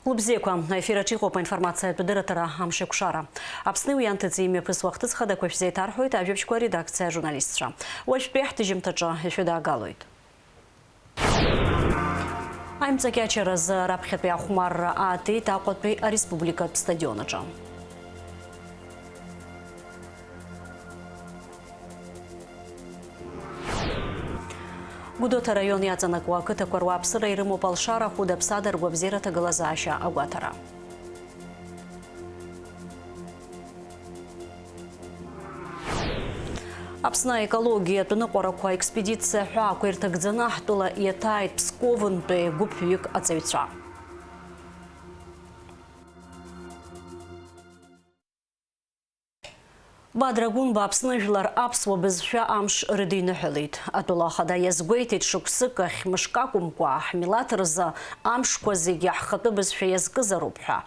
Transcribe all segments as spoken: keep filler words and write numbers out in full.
Хәлыбзиақәа, аефир аҿы иҟоуп аинформациатә дырраҭара Амшеикәшара. Аԥсни уи анҭыҵи имҩаԥысуа ахҭыс хадақәа шәзеиҭарҳәоит ажәабжьқәа редакциа ажурналистцәа. Уажәтәи ҳҭыжьымҭаҿы ишәыдаагалоит. Аимҵакьачаразы раԥхьатәи ахәмарра аатит Аҟәатәи ареспубликатә стадион аҿы. Гәдоуҭа араион иаҵанакуа ақыҭақәа руааԥсыра ирымоуп алшара хәыда-ԥсада ргәабзиара ҭагылазаашьа агәаҭара. Аԥсны аекологиатә ныҟәарақәа аекспедициа ҳәаақәа ирҭагӡаны ҳтәыла иаҭааит Псковынтәи гәыԥҩык аҵаҩцәа. Бадра Гәынба Аԥсны жәлар аԥсуа бызшәа амш рыдиныҳәалеит. Атәыла ахада иазгәеиҭеит, шықәсык ахь мышк акәымкәа, ҳмилаҭ рзы амшқәа зегьы ҳхатәы бызшәа иазкызароуп ҳәа.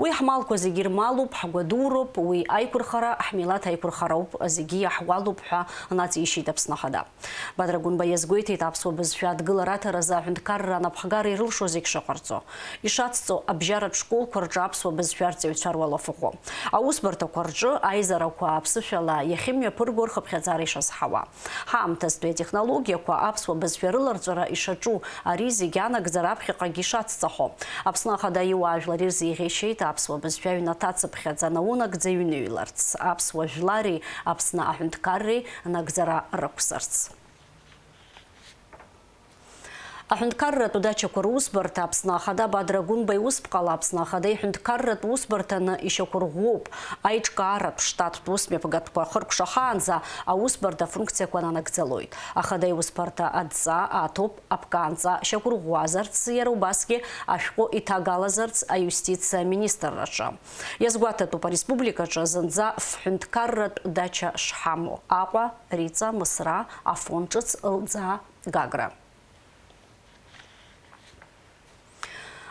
Уи ҳмалқәа зегьы ирмалуп, ҳгәадуроуп, уи аиқәырхара ҳмилаҭ аиқәырхароуп, зегьы иаҳуалуп ҳәа наҵишьит Аԥсны ахада. Бадра Гәынба иазгәеиҭеит, аԥсуа бызшәа адгылара аҭаразы аҳәынҭқарра анапхгара ирылшо зегь шыҟарҵо, ишацҵо абжьаратә школқәа рҿы аԥсуа бызшәа арҵаҩцәа руалафахәы. Аусбарҭақәа рҿы аизарақәа аԥсышәала иахьымҩаԥырго рхыԥхьаӡара ишазҳауа. Ҳаамҭазтәи атехнологиақәа аԥсуа бызшәа рыларҵәара ишаҿу, ари зегь анагӡара аԥхьаҟагь ишацҵахо. Аԥсны ахада иуаажәлар ирзеиӷьеишьеит аԥсуа бызшәа аҩнаҭа цыԥхьаӡа наунагӡа иҩныҩларц, аԥсуа жәлари Аԥсны аҳәынҭқарреи нагӡара рықәзарц. Аҳәынҭқарратә дачақәа русбарҭа Аԥсны Ахада Бадра Гәынба иусԥҟала Аԥсны Ахада иҳәынҭқарратә усбарҭаны ишьақәырӷәӷәоуп, аиҿкааратә штаттә усмҩаԥгатәқәа хыркәшахаанӡа аусбарҭа афункциақәа нанагӡалоит. Ахада иусбарҭа адҵа аҭоуп, аԥкаанҵа шьақәырӷәӷәазарц, иара убасгьы ашәҟәы иҭагалазарц аиустициа аминистрраҿы. Иазгәаҭатәуп ареспубликаҿы зынӡа ф-ҳәынҭқарратә дача шҳамоу, Аҟәа, Риҵа, Мысра, Афон ҿыц, Лӡаа, Гагра.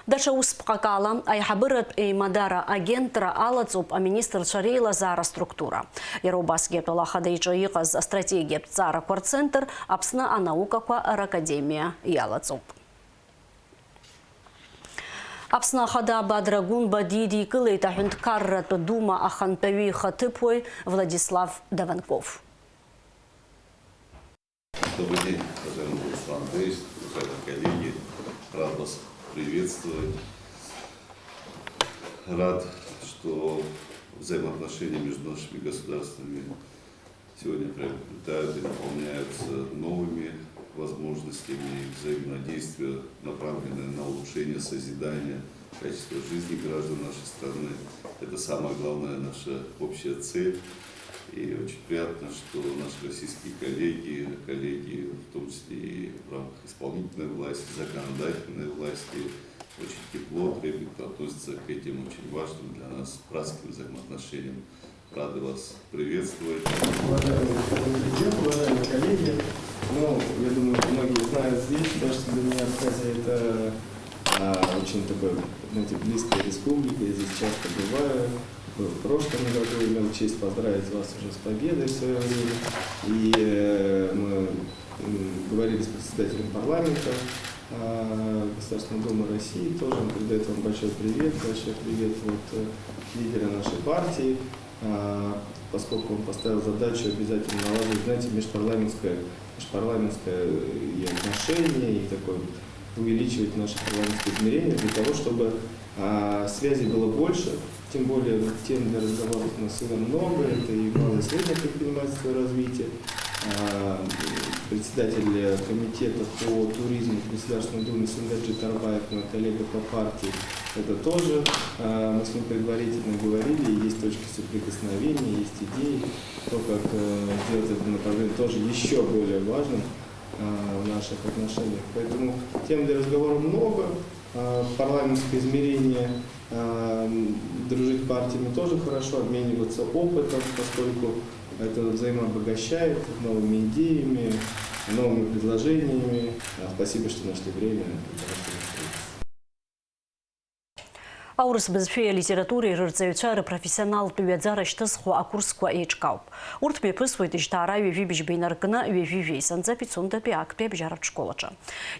Даҽа усԥҟак ала, аиҳабыратә еимадара агентра алаҵоуп аминистрцәа реилазаара структура. Иара убасгьы атәыла ахада иҿы иҟаз астратегиатә ҵаарақәа рцентр Аԥсны анаукақәа ракадемиа иалаҵоуп. Аԥсны Ахада Бадра Гәынба дидикылеит аҳәынҭқарратә дума ахантәаҩы ихаҭыԥуаҩ Владислав Даванков. Добрый день, уважаемый Руслан Андреевич, уважаемые коллеги. Рад вас приветствовать. Рад, что взаимоотношения между нашими государствами сегодня приобретают и наполняются новыми возможностями взаимодействия, направленные на улучшение, созидание качества жизни граждан нашей страны. Это самая главная наша общая цель. И очень приятно, что наши российские коллеги, коллеги в том числе и в рамках исполнительной власти, законодательной власти, очень тепло, трепетно относятся к этим очень важным для нас братским взаимоотношениям. Рады вас приветствовать. Уважаемый президент, уважаемые коллеги, ну, я думаю, многие знают здесь, потому что для меня Абхазия это, а, очень такой, знаете, близкая республика, я здесь часто бываю. Был в прошлом году, имел честь поздравить вас уже с победой в свое время. И, э, мы, м, говорили с председателем парламента, а, Государственной Думы России, тоже он передает вам большой привет, большой привет от, э, лидера нашей партии. А, поскольку он поставил задачу обязательно налаживать, знаете, межпарламентское, межпарламентское и отношение, и такое увеличивать наши парламентские измерения для того, чтобы, а, связи было больше, тем более вот тем для разговоров у нас всегда много, это и малое и среднее предпринимательство и развитие. А, председатель комитета по туризму в Государственной Думе Сунгаджи Тарбаев, мой коллега по партии, это тоже, а, мы с ним предварительно говорили, и есть точки соприкосновения, есть идеи, то, как, э, сделать это направление тоже еще более важным, а, в наших отношениях. Поэтому тем для разговора много, а, парламентское измерение, а, м, дружить партиями тоже хорошо, обмениваться опытом, поскольку это взаимообогащает новыми идеями, новыми предложениями. А, спасибо, что нашли время для того, чтобы встретиться. Аурыс бызшәеи алитературеи рырҵаҩцәа рыпрофессионалтә ҩаӡара шьҭызхуа акурсқәа еиҿкаауп. Урҭ мҩаԥысуеит жьҭаара ҩажәи быжьба инаркны ҩажәи жәеизанӡа Пицундатәи актәи абжьаратә школ аҿы.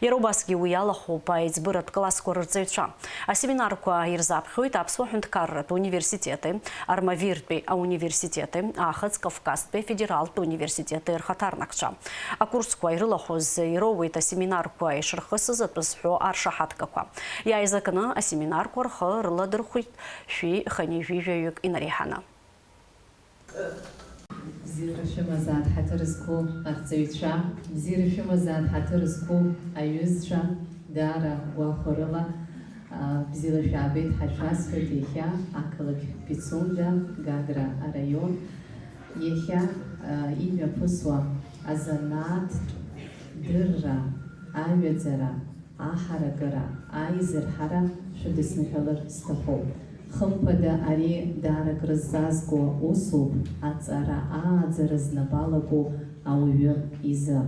Иара убасгьы уи иалахәуп аиҵбыратә классқәа рырҵаҩцәа. Асеминарқәа ирзаԥхьоит Аԥсуа ҳәынҭқарратә университети, Армавиртәи ауниверситети, Аахыҵ Кавказтәи афедералтә университети рхаҭарнакцәа. Акурсқәа ирылахәыз ироуеит асеминарқәа ишырхысыз атәы зҳәо аршаҳаҭгақәа. Иааизакны асеминарқәа рхы рыладырхәит шәи хынҩажәи жәаҩык инареиҳаны. Бзиара шәымазааит, ҳаҭыр зқәу арҵаҩцәа, бзиара шәымазааит, ҳаҭыр зқәу аҩызцәа, даара гәахәарыла, а, бзиала шәаабеит ҳәа шәасҳәоит иахьа ақалақь Пицунда, Гагра араион. Иахьа, а, имҩаԥысуа азанааҭтә дырра, аҩаӡара, аҳаракыра, аизырҳара шәыдысныҳәалар сҭахуп. Хымԥада, ари даара крызҵазкуа усуп аҵара ааӡара знапы алаку ауаҩы изы.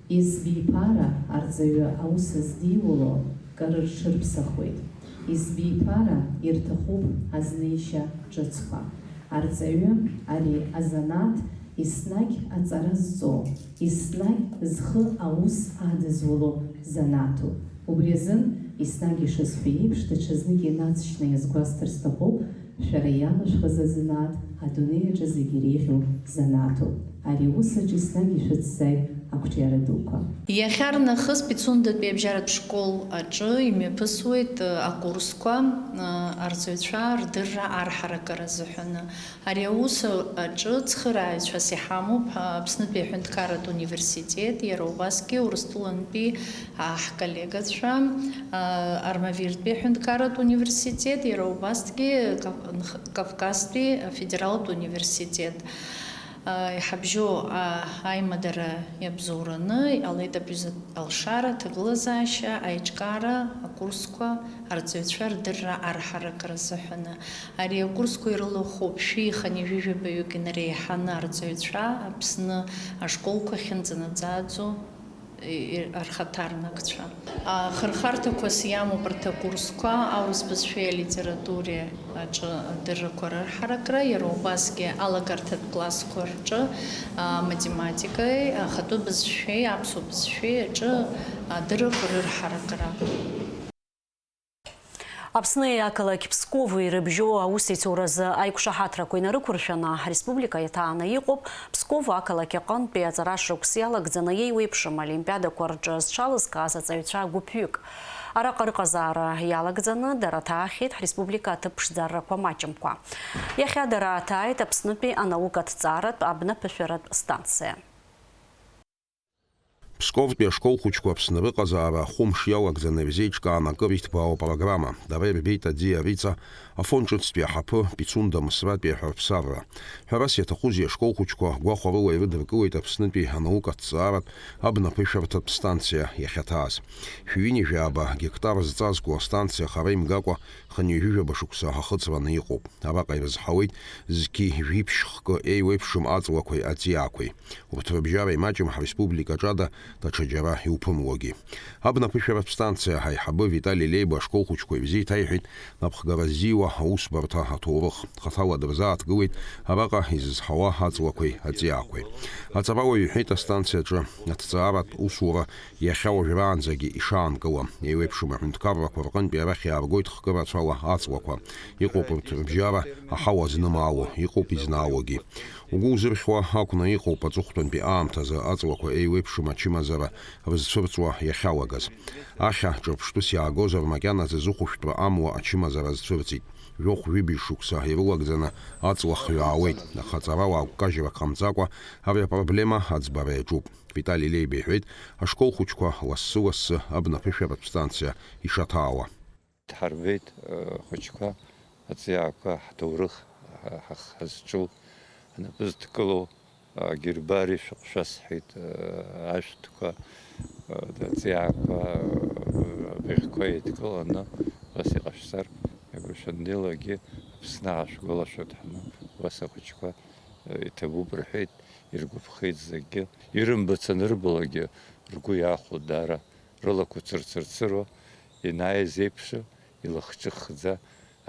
Есбиԥара арҵаҩы аус здиуло кыр рҽырԥсахуеит. Есбиԥара ирҭахуп азнеишьа ҿыцқәа. Арҵаҩы ари азанааҭ еснагь аҵара зҵо, еснагь зхы аус адызуло занааҭуп. Убри азын, еснагь ишысҳәо еиԥш, даҽазнык инаҵшьны иазгәасҭар сҭахуп, шәара иалашәхыз азанааҭ адунеи аҿы зегьы иреиӷьу занааҭуп. Ари аус аҿы еснагь ишәыцзааит ақәҿиара дуқәа. Иахьа рнахыс Пицундатәи абжьаратә школ аҿы имҩаԥысуеит, э, акурсқәа, э, арҵаҩцәа рдырра арҳаракыра азыҳәаны. Ари аус аҿы цхырааҩцәас иҳамоуп Аԥснытәи аҳәынҭқарратә университет, иара убасгьы Урыстәылантәи, а, ҳколлегацәа, а, Армавиртәи аҳәынҭқарратә университет, иара убасгьы Кав-, нх-, Кавказтәи афедералтә университет. А, иҳабжьоу, а, аимадара иабзоураны иҟалеит абҩызатә алшара, аҭагылазаашьа, аиҿкаара, акурсқәа, арҵаҩцәа рдырра арҳаракыра азыҳәаны. Ари акурсқәа ирылахәуп шәи хынҩажәи жәабаҩык инареиҳаны арҵаҩцәа, Аԥсны ашколқәа ахьынӡанаӡааӡо, и-, и-, рхаҭарнакцәа. Ахырхарҭақәас иамоуп арҭ акурсқәа, аурыс бызшәеи алитературеи аҿы адыррақәа рырҳаракра, иара убасгьы алагарҭатә классқәа рҿы, аматематикеи, ахатәы бызшәеи, аԥсуа бызшәеи аҿы адыррақәа рырҳаракра. Аԥсни ақалақь Пскови ирыбжьоу аусеицуразы аиқәшаҳаҭрақәа инарықәыршәаны, ҳреспублика иаҭааны иҟоуп Псков ақалақь аҟынтәи аҵара шықәс иалагӡаны еиуеиԥшым олимпиадақәа рҿы зҽалызкааз аҵаҩцәа гәыԥҩык. Араҟа рыҟазаара иалагӡаны дара ҭаахьеит ҳреспублика аҭыԥ ԥшӡаррақәа маҷымкәа. Иахьа дара ааҭааит Аԥснытәи анаукаҭҵааратә абнаԥышәаратә станциа. Псковтәи ашкол хәыҷқәа Аԥсны рыҟазаара хәымш иалагӡаны ирзеиҿкаан акыр иҭбаау апрограмма. Дара ирбеит аӡиа риҵа, Афон ҿыцтәи аҳаԥы, Пицунда Мысратәи аҳәарԥсарра. Ҳәарас иаҭахузеи, ашкол хәыҷқәа гәахәарыла ирыдыркылеит Аԥснытәи анаукаҭҵааратә абнаԥышәарҭатә станциа иахьаҭааз. Шәи ҩынҩажәи ааба гектар зҵазкуа астанциа хара имгакәа хынҩажәижәаба шықәса ахыҵраны иҟоуп. Араҟа ирызҳауеит зқьи жәиԥшь хкы еиуеиԥшым аҵлақәеи аҵиаақәеи. Урҭ рыбжьара имаҷым ҳреспублика ҿада даҽаџьара иуԥымлогьы. Абнаԥышәаратә станциа аиҳабы Витали Леиба ашкол хәыҷқәа ирзеиҭаиҳәеит напхгара ззиуа аусбарҭа аҭоурых. Хаҭала дырзааҭгылеит араҟа изызҳауа аҵлақәеи аҵиаақәеи. Аҵарауаҩ иҳәеит, астанциаҿы аҭҵааратә усура иахьа уажәраанӡагьы ишаанкылам. Еиуеиԥшым аҳәынҭқаррақәа рҟынтәи арахь иааргоит хкы рацәала аҵлақәа. Иҟоуп урҭ рыбжьара аҳауа знымаало, иҟоуп изнаалогьы. Угәы узырхьуа акәны иҟоуп аҵыхәтәантәи аамҭазы аҵлақәа еиуеиԥшым ачымазара рызцәырҵуа иахьалагаз. Ахьа ҿырԥштәыс иаагозар, макьаназы зыхәшәтәра амуа ачымазара азцәырҵит. Жәохә-ҩыбжь шықәса ирылагӡаны аҵла хҩаауеит, аха ҵарауаа гәкажьрак ҟамҵакәа ари апроблема аӡбара иаҿуп. Витали Леиба иҳәеит, ашкол хәыҷқәа лассы-лассы абнаԥышәаратә станциа ишаҭаауа. Дҳарбеит, э, ахәыҷқәа, аҵиаақәа, ҳҭоурых, ҳа-, ҳа-, ҳазҿу, ҳнапы зыдкылоу, э, Гербари шәҟә шәасҳәеит, э, ашәҭқәа, э, аҵиаақәа, э, абыӷьқәа еидкыланы, убас иҟашәҵар, иагәышәандеилагьы Аԥсны аашәгәалашәоит ҳәа, убас ахәыҷқәа, э, иҭабуп рҳәеит, иргәаԥхеит зегьы. Ирымбац анырбалакгьы ргәы иахәо даара, рылақәа цырцырцыруа, ианааиз еиԥш, Илахҿыхӡа,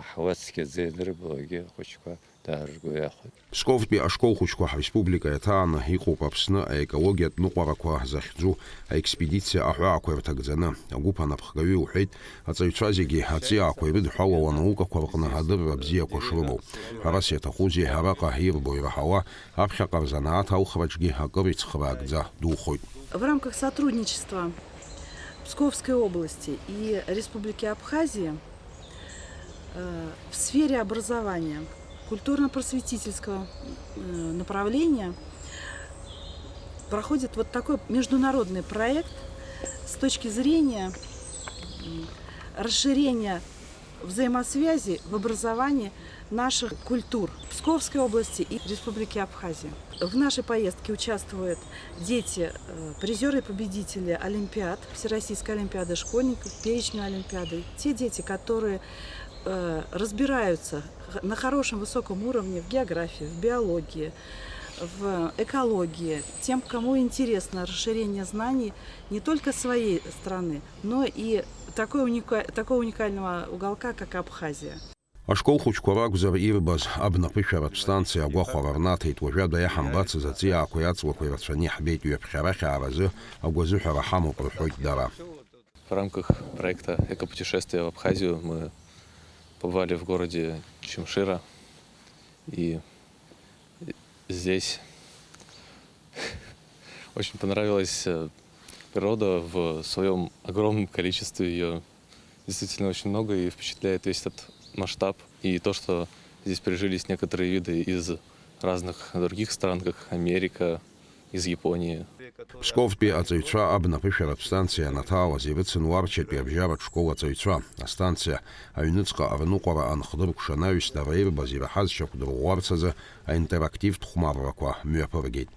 аҳауа цқьаӡа ианырбалакгьы ахәыҷқәа даарырго иахәеит. Псковтәи ашкол хәыҷқәа ҳреспублика иаҭааны иҟоуп Аԥсны аекологиатә ныҟәарақәа захьӡу аекспедициа аҳәаақәа ирҭагӡаны. Агәыԥ анапхгаҩы илҳәеит, аҵаҩцәа зегьы аҵиаақәа ирыдҳәалоу анаукақәа рҟны адырра бзиақәа шрымоу. Ҳәарас иаҭахузеи, араҟа ирбо ираҳауа, аԥхьаҟа рзанааҭ алхраҿгьы акыр ицхраагӡа духоит. В рамках сотрудничества Псковской области и Республики Абхазия э, в сфере образования, культурно-просветительского э, направления проходит вот такой международный проект с точки зрения м, расширения взаимосвязи в образовании наших культур Псковской области и Республики Абхазия. В нашей поездке участвуют дети, э, призёры и победители олимпиад, Всероссийской олимпиады школьников, перечня олимпиады, те дети, которые э, разбираются х- на хорошем высоком уровне в географии, в биологии, в экологии, тем, кому интересно расширение знаний не только своей страны, но и такой уника- такого уникального уголка, как Абхазия. Ашкол хәыҷқәа ракәзар ирбаз абнаԥышәаратә станциа агәахәара рнаҭеит, уажәада иаҳамбацыз аҵиаақәеи аҵлақәеи рацәаны иаҳбеит, ҩаԥхьа арахь ааразы агәазыҳәара ҳамоуп рҳәоит дара. В рамках проекта «Экопутешествие в Абхазию» мы побывали в городе Чимшира. И здесь очень понравилась э, природа в своем огромном количестве. Ее действительно очень много и впечатляет весь этот масштаб. И то, что здесь прижились некоторые виды из разных других стран, как Америка, из Японии. Псковтәи аҵаҩцәа абнаԥышәаратә станциа анаҭаалаз ирыцын Уарчатәи абжьаратә школ аҵаҩцәа. Астанциа аҩныҵҟа рныҟәара анхдыркәша анаҩс, дара ирбаз ираҳаз шьақәдырӷәӷәарц азы аинтерактивтә хәмаррақәа мҩаԥыргеит.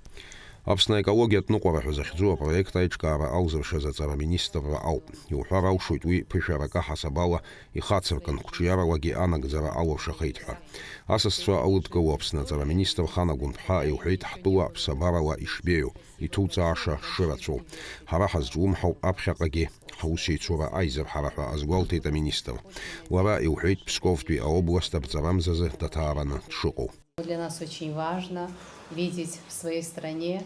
Аԥсны аекологиатә ныҟәара ҳәа захьӡу апроект аиҿкаара алзыршаз аҵара министрра ауп. Иуҳәар алшоит, уи ԥышәарак аҳасабала ихацыркын, қәҿиаралагьы анагӡара алыршахеит ҳәа. Асасцәа алыдкыло Аԥсны аҵара министр Хана Гәынԥҳа илҳәеит ҳтәыла ԥсабарала ишбеиоу, иҭуҵааша шырацәоу. Ҳара ҳазҿлымҳауп аԥхьаҟагьы ҳусеицура аизырҳара ҳәа азгәалҭеит аминистр. Лара илҳәеит Псковтәи аобласт абҵарамзазы даҭаараны дшыҟоу. Для нас очень важно видеть в своей стране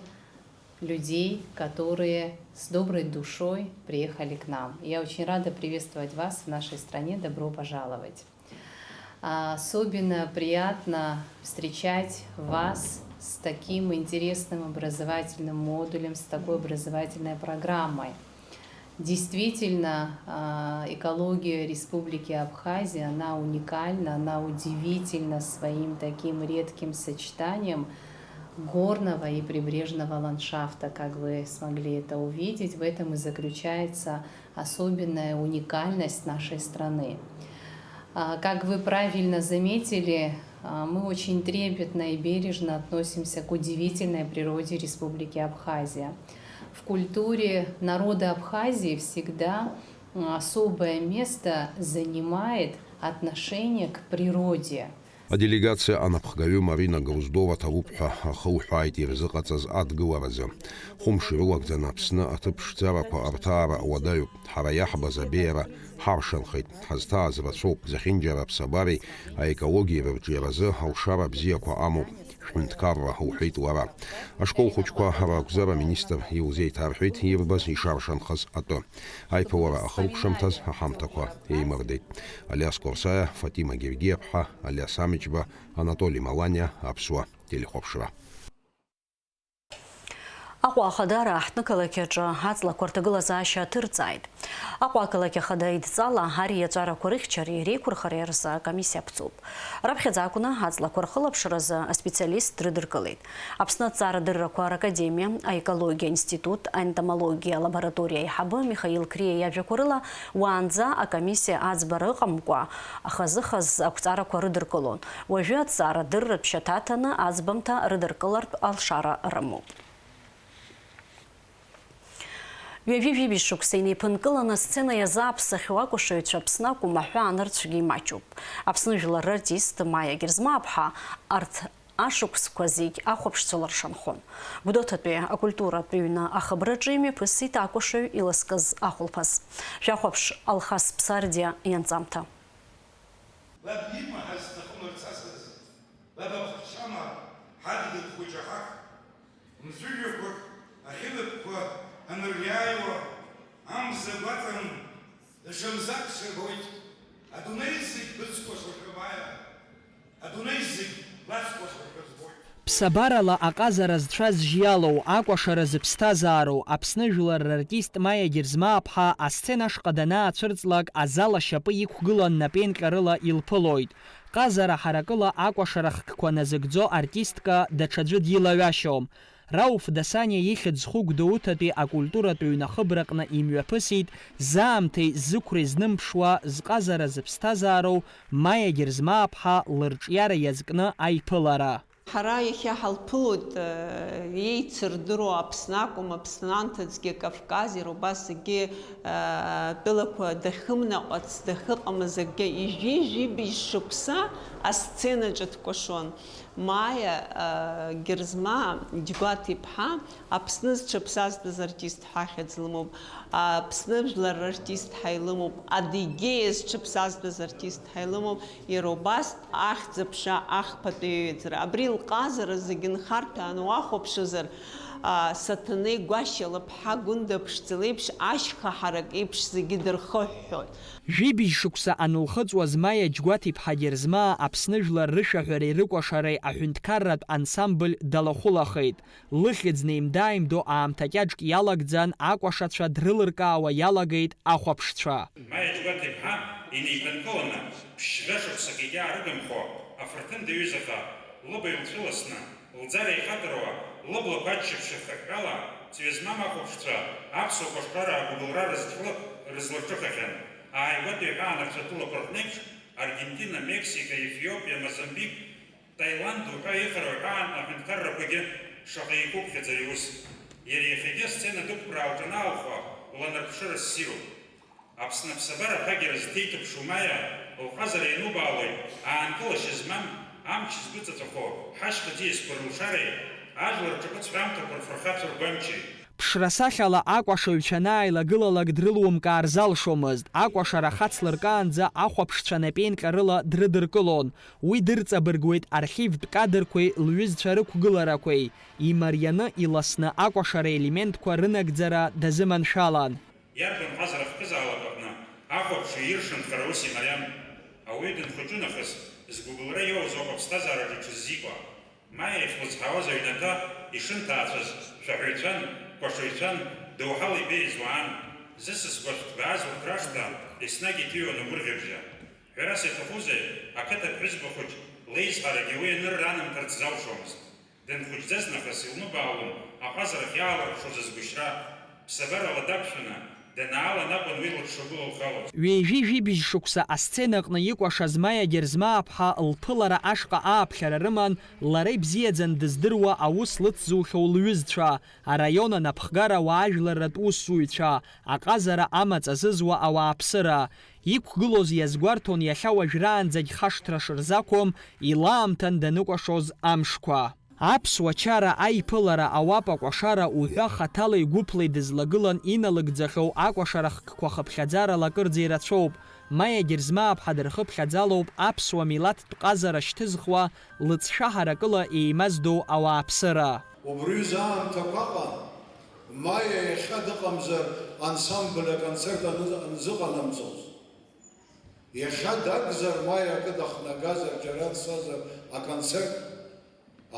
людей, которые с доброй душой приехали к нам. Я очень рада приветствовать вас в нашей стране. Добро пожаловать! А, Особенно приятно встречать вас с таким интересным образовательным модулем, с такой образовательной программой. Действительно, а, экология Республики Абхазия, она уникальна, она удивительна своим таким редким сочетанием горного и прибрежного ландшафта, как вы смогли это увидеть. В этом и заключается особенная уникальность нашей страны. А, Как вы правильно заметили, а, мы очень трепетно и бережно относимся к удивительной природе Республики Абхазия. В культуре народа Абхазии всегда м, особое место занимает отношение к природе. Аделегациа анапхгаҩы Марина Груздова ҭабуп ҳәа ахы уҳәааит ирзыҟаҵаз адгыларазы. Хәымш ирылагӡаны Аԥсны аҭыԥ ԥшӡарақәа рҭаара уадаҩуп. Ҳара иаҳбаз абеиара ҳаршанхеит. Ҳазҭааз рацәоуп, зехьынџьара аԥсабареи аекологиеи рырҿиаразы алшара бзиақәа амоуп. Шәҳәынҭқарра, лҳәеит лара. Ашкол хәыҷқәа ракәзар, аминистр илзеиҭарҳәеит ирбаз ишаршанхаз атәы. Аиԥылара ахыркәшамҭаз аҳамҭақәа еимырдеит. Алиас Корсаиа, Фатима Гергиаԥҳа, Алиас Амҷба, Анатоли Маланиа, Аԥсуа телехәаԥшра. Аҟәа Ахадара аҳҭнықалақь аҿы аҵлақәа рҭагылазаашьа аҭырҵааит. Аҟәа ақалақь ахада идҵала ари иаҵәарақәа рыхьчареи реиқәырхареи рзы акомиссиа аԥҵоуп. Раԥхьаӡа акәны аҵлақәа рхылаԥшразы аспециалист дрыдыркылеит. Аԥсны аҭҵаарадыррақәа ракадемиа, аекологиа аинститут, аентомологиа алабораториа аиҳабы Михаил Криа иажәақәа рыла, уаанӡа акомиссиа аӡбара ыҟамкәа, хазы-хаз ақәҵарақәа рыдыркылон. Уажәы аҭҵаарадырратә шьаҭа ҭаны аӡбамҭа рыдыркылартә алшара рымоуп. Ҩажәи жәибжь шықәса инеиԥынкыланы асцена иазааԥсахьоу акәашаҩцәа Аԥсны акәым, аҳәаа анырцәгьы имаҷуп. Аԥсны жәлар рартист Маиа Герзмааԥҳа арҭ ашықәсқәа зегь ахәаԥшцәа лыршанхон. Гәдоуҭатәи акультуратә ҩны ахыбраҿы имҩаԥысит акәашаҩ илызкыз ахәылԥаз. Шәахәаԥш, Алхас Ԥсардиа ианҵамҭа. Лаб имаҳаз сҭахым рҵасыз, лаб ахәшьама ҳадгьыл хәыҷы ҳах, мҵәыжәҩақәак ахьылыԥқәа анырҩааиуа, амза гәаҵан, даҽа мзак сырбоит, адунеи зегь быцкәашоушәа, Маиа, адунеи зегь бацкәашоушәа збоит. Ԥсабарала аҟазара зцәаз жьиалоу, акәашара зыԥсҭазаароу, Аԥсны жәлар рартист Маиа Герзмааԥҳа асцена ашҟа данаацәырҵлак, азал ашьапы иқәгылан напеинҟьарыла илԥылоит. Ҟазара ҳаракыла акәашара хкқәа назыгӡо артистка даҽаӡәы дилаҩашьом. Рауф Дасаниа ихьӡ зху Гәдоуҭатәи акультуратә ҩнахыбраҟны имҩаԥысит ззаамҭеи зықәреи знымԥшуа, зҟазара зыԥсҭазаароу Маиа Герзмааԥҳа лырҿиара иазкны аиԥылара. Ҳара иахьа ҳалԥылоит, э, еицырдыруа Аԥсны акәым, Аԥсны анҭыҵгьы, Кавкази, убас зегьы, э, тәылақәа дахьымнаҟац, дахьыҟамыз акгьы, ижәи-жәибжь шықәса асценаҿы дкәашон. Маиа, э, Герзмаа Џьгәаҭ-иԥҳа Аԥсны зҽаԥсазтәыз артист ҳәа ахьӡ лымоуп, Аԥсны жәлар рартист ҳәа илымоуп, Адыгеиа зҽаԥсазтәыз артист ҳәа илымоуп, иара убас ахьӡ-аԥша ахԥатәи аҩаӡара. Абри лҟазара зегьы нхарҭәааны уахәаԥшызар, а, Саҭанеи Гәашьа лыԥҳа Гәында ԥшӡа леиԥш, ашьха ҳарак еиԥш зегьы дырхыҳәҳәоит. Жәибжь шықәса анылхыҵуаз Маиа Џьгәаҭ-иԥҳа Герзмаа Аԥсны жәлар рышәаҳәареи рыкәашареи аҳәынҭқарратә ансамбль далахәылахеит. Лыхьӡ неимда-ааимдо аамҭа кьаҿк иалагӡан, акәашацәа дрылыркаауа иалагеит ахәаԥшцәа. Маиа Џьгәаҭ-иԥҳа инеиԥынкыланы, ԥшьба шықәсак егьаарыгымхо, афырҭын даҩызаха, лыбаҩ лцәыласны, лӡара еихатыруа, лыблақәа аччаԥшь рхыҳәҳәала, ҵҩа змам ахәаԥшцәа аԥсуа кәашараа агәыбылра рызҿлы-, рызлырҿыхахьан. Ааигәатәи аҳәаанырцә атәылақәа рҟны еиԥш, Аргентина, Мексика, Ефиопиа, Мозамбик, Таиланд уҳәа ихара уҳәаан аҳәынҭқаррақәагьы шаҟа еиқәыԥхьаӡа иус. Иара иахьагьы асцена дықәԥраауа лҿанаалхо, ланарԥшыра ссируп. Аԥсны аԥсабара аԥагьара зҭеиҭыԥшу Маиа лҟазара ианубаалоит, аанкылашьа змам, амч згәыҵаҵәахо ҳашьха ӡиасқәа рылшареи, ажәлар рҿаԥыцтә ҳәамҭақәа рфырхацәа ргәамчи. Ԥшра-сахьала акәашаҩцәа анааилагылалак дрылумкаар залшомызт, акәашара хацлыркаанӡа ахәаԥшцәа напеинҟьарыла дрыдыркылон. Уи дырҵабыргуеит архивтә кадрқәеи лҩызцәа рықәгыларақәеи. Имарианы, иласны акәашара елементқәа рынагӡара дазыманшәалан. Иарбан ҟазара хкызаалак аҟны ахәаԥшҩы иршанхара ус имариам. Ауаҩы дынхәыҷу нахыс, згәыбылра иоуз ауп аԥсҭазаараҿы иҽыззикуа. Маиа иахьлыцҳауаз аҩнаҭа ишынҭаацәаз шәаҳәаҩцәан, кәашаҩцәан, доуҳала ибеиаз уаан. Зысас гәахь ҭбааз урҭ рашҭа еснагь иҭыҩуан агәырӷьабжьы. Ҳәарас иаҭахузеи, ақыҭа ԥҳәызба хәыҷ леизҳарагьы уи анырра анамҭарц залшомызт. Дынхәыҷӡаз нахыс илныбаалон аҟазарахь иаалырԥшуаз азгәышьра, ԥсабарала дақәшәаны, данаалан акәын уи лыҽшагәылалхалоз. Ҩажәи жәибжь шықәса асценаҟны икәашаз Маиа Герзмааԥҳа лԥылара ашҟа ааԥхьара рыман, лара ибзиаӡан дыздыруа аус лыцзухьоу лҩызцәа, араион анапхгара уаажәларратә усзуҩцәа, аҟазара амаҵ азызуа ауааԥсыра. Иқәгылоз иазгәарҭон иахьа уажәраанӡагь хашҭра шырзақәым, илаамҭан даныкәашоз амшқәа. Аԥсуа чара аиԥылара ауапа кәашара уҳәа хаҭалеи гәыԥлеи дызлагылан иналыгӡахьоу акәашара хкқәа хыԥхьаӡарала акырӡа ирацәоуп. Маиа Герзмааԥҳа дырхыԥхьаӡалоуп аԥсуа милаҭтә ҟазара шьҭызхуа, лыҵшәа ҳаракыла еимаздоу ауааԥсыра. Убри аамҭақәа аҟан Маиа иахьа дыҟамзар ансамбль аконцерт аныз-, анзыҟанамҵоз. Иахьа дакәзар, Маиа акы дахнагазар, џьара дцазар аконцерт,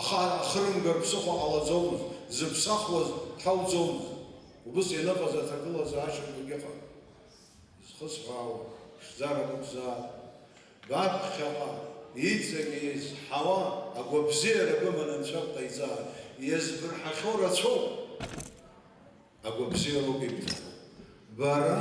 аха ахырымгар ԥсыхәа ҟалаӡомызт, зыԥсахуаз дҳауӡомызт. Убыс ианыҟаз аҭагылазаашьақәагьы ыҟан. Изхысҳәаауа ԥшӡарак ықәзаап. Баԥхьаҟа иҵегь еизҳауа агәабзиара быманы анцәа бҟаиҵааит. Иазбырҳахьоу рацәоуп. Агәабзиароуп ибҭаху. Бара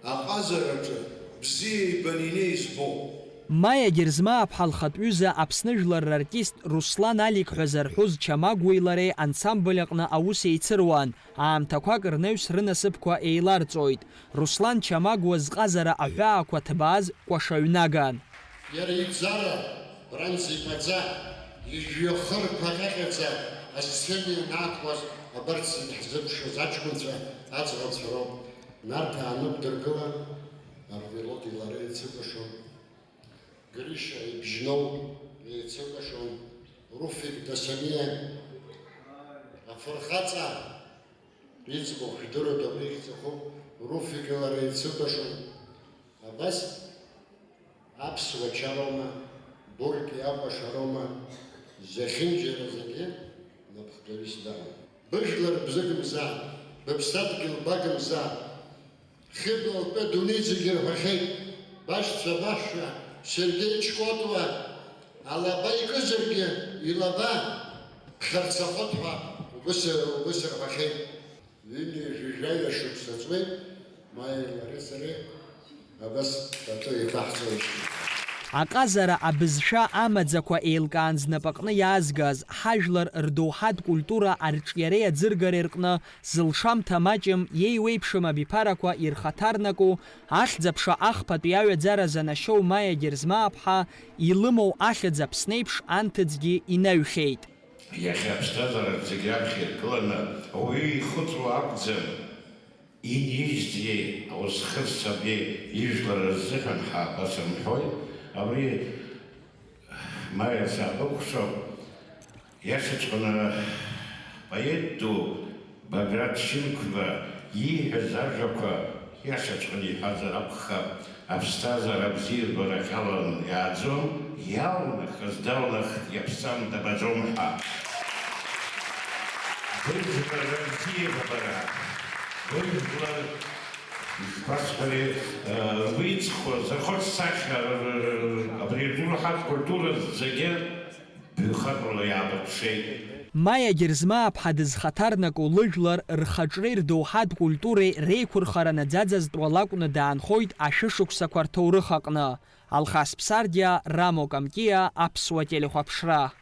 аҟазараҿы бзиа ибаны инеи збоуп. Маиа Герзмааԥҳа лхатә ҩыза Аԥсны жәлар рартист Руслан Алик ҳәа зарҳәоз Чамагәуеи лареи ансамбль аҟны аус еицыруан. Аамҭақәак рнаҩс рынасыԥқәа еиларҵоит. Руслан Чамагәуа зҟазара аҳәаақәа ҭбааз кәашаҩнаган. Иара ибзара ранӡа иԥаӡа, ижәҩахырқәа ҟьаҟьаӡа асцена ианаақәлаз, абарҭ зегь ҳзықәшәаз аҷкәынцәа аӡӷабцәа роуп. Нарҭаа нықәдыргылан, Арвелоди лара еицыкәашон. Гриша ибжьноуп, еицыкәашон, Руфик Дасаниа, афырхаҵа, иӡбахә жәдыруеит, абри ихьӡахо, Руфик лара еицыкәашон. Абас аԥсуа чароума, Бурки акәашароума, зехьынџьара зегьы напхгаҩыс даан. Быжәлар бзыгымзаап, быԥсадгьыл багымзаап. Хьыбла лтәы адунеи зегьы ирҳәахьеит, башьцәа баҳәшьа Сергеи Чкотуа алаба икызаргьы, илаба ԥхьарцахоит ҳәа убыс, убыс рҳәахьеит. Ҩынҩажәи жәаҩа шықәса ҵуеит, Маиеи лареи сареи абас пату еиқәаҳҵоижьҭеи. Аҟазара абызшәа амаӡақәа еилкаан знапаҟны иаазгаз, ҳажәлар рдоуҳатә культура арҿиареи аӡыргареи рҟны зылшамҭа маҷым, иеиуеиԥшым абиԥарақәа ирхаҭарнаку, ахьӡ-аԥша ахԥатәи аҩаӡара занашьоу Маиа Герзмааԥҳа илымоу ахьӡ Аԥсны еиԥш анҭыҵгьы инаҩхьеит. Иахьа аԥсҭазаараҿ зегь раԥхьа иргыланы ауаҩы ихыҵуа акәӡам, инижьзеи аусхыҵ сабеи ижәлар рзыҳәан ҳәа абас рымҳәои? Абри Маиа сабыкәхшоуп. Иашаҵәҟьаны, поет ду Баграт Шьынқәба ииҳәаз ажәақәа иашаҵәҟьаны иҳәазар акәхап, аԥсҭазаара абзиабара ҟьалан иааӡом, иалнахыз далнахт, иаԥсам дабаӡом ҳәа. Быжәлар рабзиабара, быжәлар, ишԥасҳәари, э, ргәы иҵхо, зырхоит сахьа, э, абри адоуҳатә культура зегьы Ҩхатәыла иаадырԥшеит. Маиа Герзмааԥҳа дызхаҭарнаку лыжәлар рхаҿреи рдоуҳатә культуреи реиқәырхара наӡаӡазтәуа лакәны даанхоит ашәышықәсақәа рҭоурых аҟны. Алхас Ԥсардиа, Рамо Камкиа, Аԥсуа телехәаԥшра.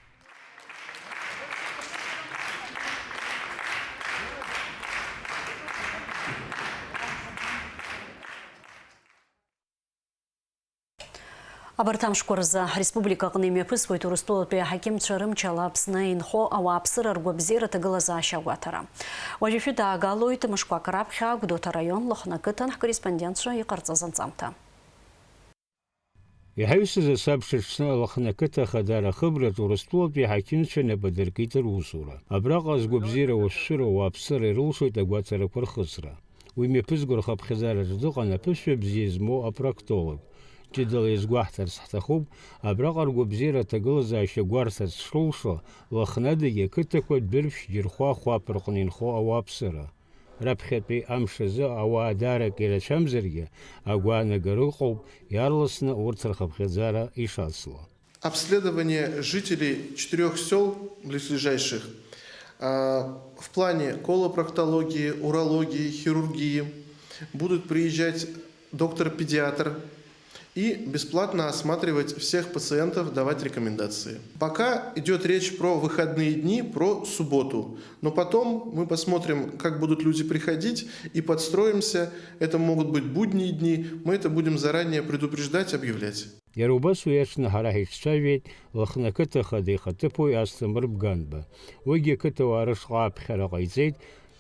Абарҭ амшқәа рзы ҳреспублика аҟны имҩаԥысуеит Урыстәылатәи аҳақьымцәа рымчала Аԥсны инхо ауааԥсыра ргәабзиара аҭагылазаашьа агәаҭара. Уажәы шәыдаагалоит мышқәак раԥхьа Гәдоуҭа араион Лыхны ақыҭан ҳкорреспондентцәа иҟарҵаз анҵамҭа. Иҳаҩсыз асабша аҽны Лыхны ақыҭа Ахадара ахыбраҿы Урыстәылатәи аҳақьымцәа инапы адыркит русура. Абраҟа азгәабзиара ауасшәыра ауааԥсыра ирылшоит агәаҭарақәа рхыҵра. Уи мҩаԥызго рхыԥхьаӡараҿы дыҟан аԥышәа бзиа змоу апроктолог. Ҷыдала иазгәаҳҭарц ҳҭахуп, абраҟа ргәабзиара аҭагылазаашьа гәарҭарц шрылшо, Лыхнадагьы ақыҭақәа Дәрыԥшь, Џьырхәа, Хәаԥ рҟны инхо ауааԥсыра. Раԥхьатәи амш азы ауаа даарак ирацәамзаргьы, агәаанагара ыҟоуп, иаарласны урҭ рхыԥхьаӡара ишацло. Обследование жителей четырёх сёл близлежащих, а, в плане колопроктологии, урологии, хирургии будут приезжать доктор-педиатр и бесплатно осматривать всех пациентов, давать рекомендации. Пока идёт речь про выходные дни, про субботу. Но потом мы посмотрим, как будут люди приходить, и подстроимся. Это могут быть будние дни. Мы это будем заранее предупреждать, объявлять. Иара убас уи аҽны ҳара ҳиҿцәажәеит Лыхны ақыҭа ахада ихаҭыԥуаҩ Асҭамыр Бганба. Уигьы ақыҭауаа рышҟа аԥхьара ҟаиҵеит,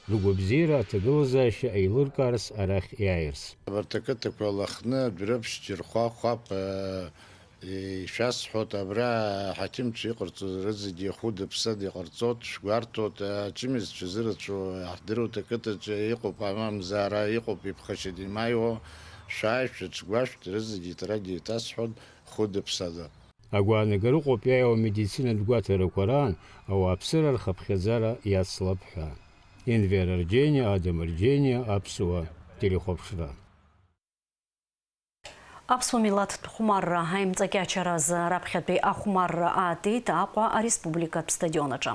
ргәабзиара аҭагылазаашьа еилыркаарц арахь иааирц. Абарҭ ақыҭақәа Лыхны, Дәрыԥшь, Џьырхәа, Хәаԥ, ишәасҳәоит, абра аҳақьымцәа иҟарҵо рызегьы хәыда-ԥсада иҟарҵоит, шәгәарҭоит, ачымазцәа зырацәоу иаҳдыруеит, ақыҭаҿы иҟоуп амамзаара, иҟоуп иԥхашьаны имааиуа, шәааи, шәыҽгәашәҭ, рызегьы иҭарагьы еиҭасҳәоит, хәыда-ԥсада. Агәаанагарыҟоуп иааиуа амедицинатә гәаҭарақәа раан ауааԥсыра рхыԥхьаӡара иацлап ҳәа. Енвер Арџьениа, Адам Арџьениа, Аԥсуа телехәаԥшра. Аԥсуа милаҭтә хәмарра аимҵакьачаразы раԥхьатәи ахәмарра аатит Аҟәа ареспубликатә стадион аҿы.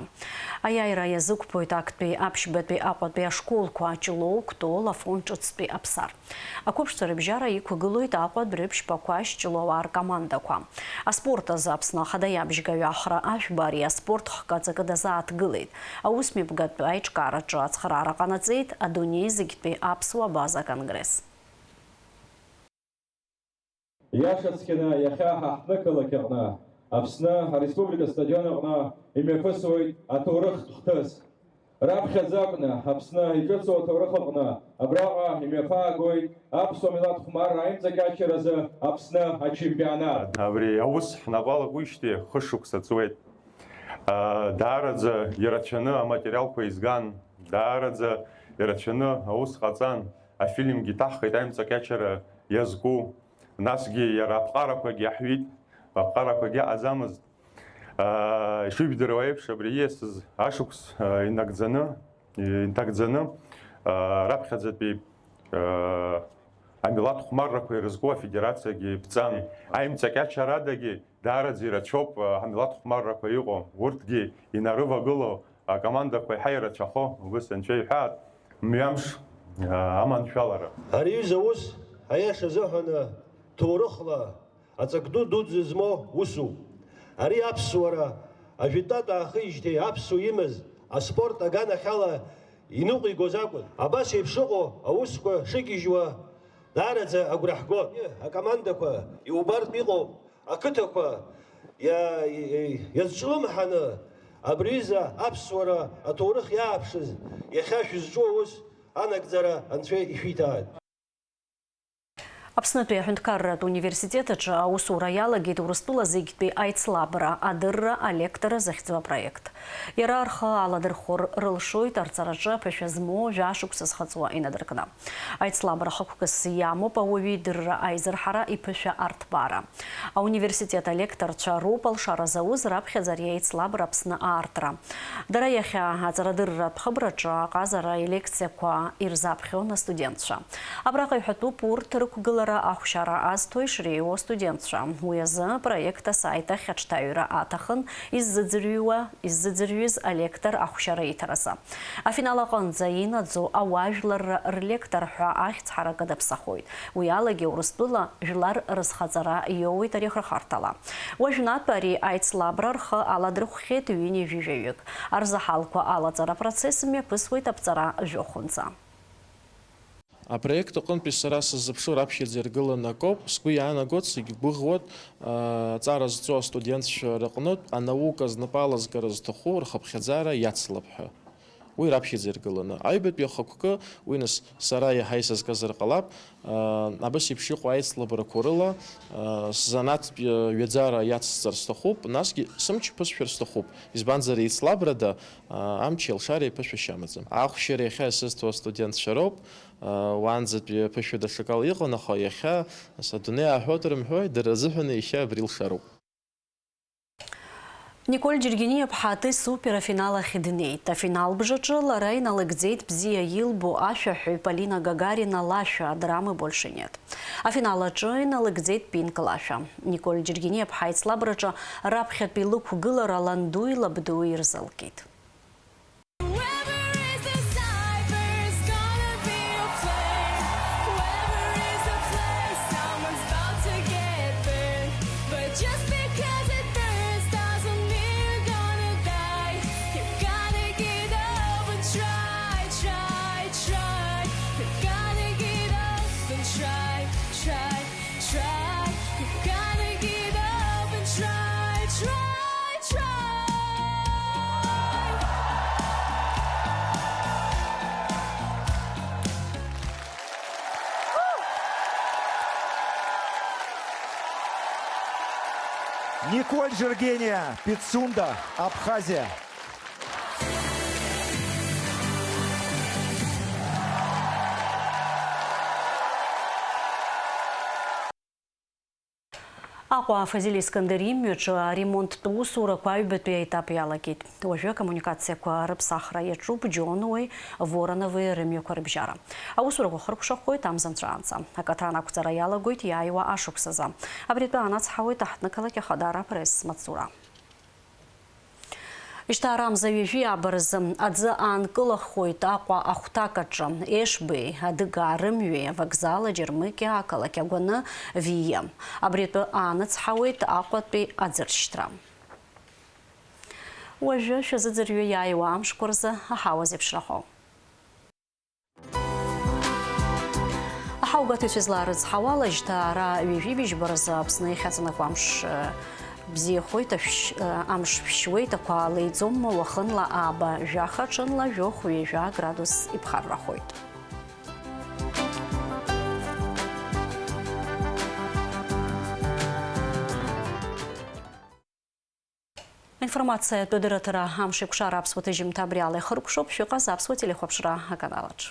Аиааира иазықәԥоит актәи аԥшьбатәи Аҟәатәи ашколқәа Ҷлоу, Кәтол, Афон ҿыцтәи Аԥсар. Ақәыԥшцәа рыбжьара иқәгылоит Аҟәа, Дәрыԥшь, Пақәашь, Ҷлоуаа ркомандақәа. Аспорт азы Аԥсны Ахада иабжьгаҩ Ахра Ашәба ари аспорт хкы аҵакы дазааҭгылеит. Аусмҩаԥгатә аиҿкаараҿы ацхыраара ҟанаҵеит адунеи зегьтәи аԥсуа абаза конгресс. Иашацқьаны иахьа ҳа ҳнықалақь аҟны, Аԥсны Ареспублика астадион аҟны имҩаԥысуеит аҭоурыхтә хҭыс. Раԥхьаӡа акәны Аԥсны иҿыцу аҭоурых аҟны Абраҟа имҩаԥаагоит аԥсуа милаҭ хәмарра аимҵакьачаразы Аԥсны ачемпионат. Абри аус ҳнапы алакуижьҭеи хышықәса ҵуеит. Даараӡа ирацәаны аматериалқәа изган, даараӡа ирацәаны аус ҟаҵан, афильмгьы ҭаҳхит аимҵакьачара иазку, насгьы иара аԥҟарақәагьы аҳәит, аԥҟарақәагьы аҟаӡамызт. Ишыжәдыруа еиԥш, абри ииасыз ашықәс инагӡаны, инҭагӡаны, раԥхьаӡатәи амилаҭ хәмаррақәа ирызку афедерациагьы ԥҵан. Аимҵакьачарадагьы даараӡа ирацәоуп амилаҭ хәмаррақәа иҟоу. Урҭгьы инарывагыло акомандақәа еиҳа ирацәахо, убыс анцәа иҳәаат, мҩамш аманшәалара. Ари аҩыза аус, аиаша азыҳәан, ҭоурыхла аҵак ду дуӡӡа змоу усуп. Ари аԥсуара ажәытәтәатә аахижьҭеи аԥсуа имаз аспорт аганахьала иныҟәигоз акәын. Абас еиԥш ыҟоу аусқәа шыгьежьуа даараӡа агәра ҳгон. Акомандақәа иубартә иҟоуп, ақыҭақәа иа-, иа-, иазҿлымҳаны абри аҩыза аԥсуара аҭоурых иааԥшыз иахьа шәызҿу аус анагӡара Анцәа ишәиҭааит. Аԥснытәи аҳәынҭқарратә университет аҿы аусура иалагеит Урыстәыла зегьтәи аицлабра, адырра алектора захьӡу апроект. Иара рхы аладырхәыр рылшоит арҵараҿы аԥышәа змоу жәашықәса зхыҵуа инадыркны. Аицлабра хықәкыс иамоуп ауаҩы идырра аизырҳара, иԥышәа арҭбаара. Ауниверситет алекторцәа роуп алшара зауз раԥхьаӡа ари аицлабра Аԥсны аартра. Дара иахьа аҵарадырратә хыбраҿы аҟазара алекциақәа ирзаԥхьон астудентцәа. Абраҟа иҳәатәуп урҭ рықәгылара ахәшьара азҭо ишреиуоу астудентцәа. Уи азы апроект асайт ахь аҽҭаҩра аҭахын иззыӡырҩуа, иззыӡырҩыз алектор ахәшьара иҭаразы. Афинал аҟынӡа инаӡоу ауаажәларра рлектор ҳәа ахьӡ ҳаракы даԥсахоит. Уи алагьы Урыстәыла жәлар рызхаҵара иоуеит ари ахырхарҭала. Уажәнатә ари аицлабра рхы аладырхәхьеит ҩынҩажәи жәаҩык. Арзаҳалқәа алаҵара апроцесс мҩаԥысуеит аԥҵара жәохәынӡа. Апроект аҟынтәи сара сыззыԥшу раԥхьаӡа иргыланы акоуп, сгәы иаанагоит, сагьгәыӷуеит, аа, аҵара зҵо астудентцәа рыҟнытә анаука знапы алазгара зҭаху рхыԥхьаӡара иацлап ҳәа. Уи раԥхьаӡа иргыланы. Аҩбатәи ахықәкы, уи нас сара иаҳа исызкызар ҟалап, аа, абас еиԥш иҟоу аицлабрақәа рыла, аа, сзанааҭтә ҩаӡара иацсҵар сҭахуп, насгьы сымч ԥысшәар сҭахуп, избанзар еицлабрада, аа, амчи алшареи ԥышәашьа амаӡам. Ахәшьара иахьа исызҭо астудентцәа роуп, аа, уаанӡатәи аԥышәа даҽакала иҟан, аха иахьа, нас, адунеи ааҳәот рымҳәои, дара рзыҳәан иахьа абри лшароуп. Николь Џьергениаԥҳа Т С У-п ифинал ахь днеит. Афинал бжаҿы лара иналыгӡеит бзиа илбо ашәаҳәаҩ Полина Гагарина лашәа «Драмы больше нет». Афинал аҿы иналыгӡеит Пинк лашәа. Николь Џьергениаԥҳа аицлабраҿы раԥхьатәи лықәгылара ландуи лабдуи ирзылкит. Whoever is the sniper is gonna be a flame. Whoever is the flame, someone's about to get burned. But just because it burns doesn't mean you're gonna die. You gotta get up and try, try, try. You gotta get up and try, try. Try, you gotta get up and try, try, try. Николь Жергения, Пицунда, Абхазия. Аҟәа Фазиль Искандер имҩаҿы аремонттә усурақәа аҩбатәи аетап иалагеит. Уажәы акоммуникациақәа рыԥсахра иаҿуп Џьонуеи Воронови рымҩақәа рыбжьара. Аусурақәа хыркәшахоит амза нҵәаанӡа. Акаҭран ақәҵара иалагоит иааиуа ашықәсазы. Абри атәы анацҳауеит аҳҭнықалақь Ахадара апресс-маҵзура. Ишьҭа ара амза ҩажәи ааба рзы аӡы аанкылахоит Аҟәа ахәҭак аҿы, Ешбеи, Адыгаа рымҩеи, авокзал, аџьармыкьа, ақалақь агәаны, Виа. Абри атәы ааныцҳауеит Аҟәатәи аӡыршьҭра. Уажәы шәазыӡырҩы иааиуа амшқәа рзы аҳауа зеиԥшрахо. Аҳаугәаҭаҩцәа излаарыцҳауала, жьҭаара ҩажәи быжьба рзы Аԥсны иахьаҵанакуа амш, э, бзиахоит, ашәшь-, э, амш шәшьуеит, ақәа леиӡом, уахынла ааба жәаха, ҽынла жәохә-ҩажәа градус иԥхаррахоит. Аинформациатә дырраҭара Амшеикәшара аԥсуа ҭыжьымҭа абри ала ихыркәшоуп, шәыҟаз аԥсуа телехәаԥшра аканалаҿ.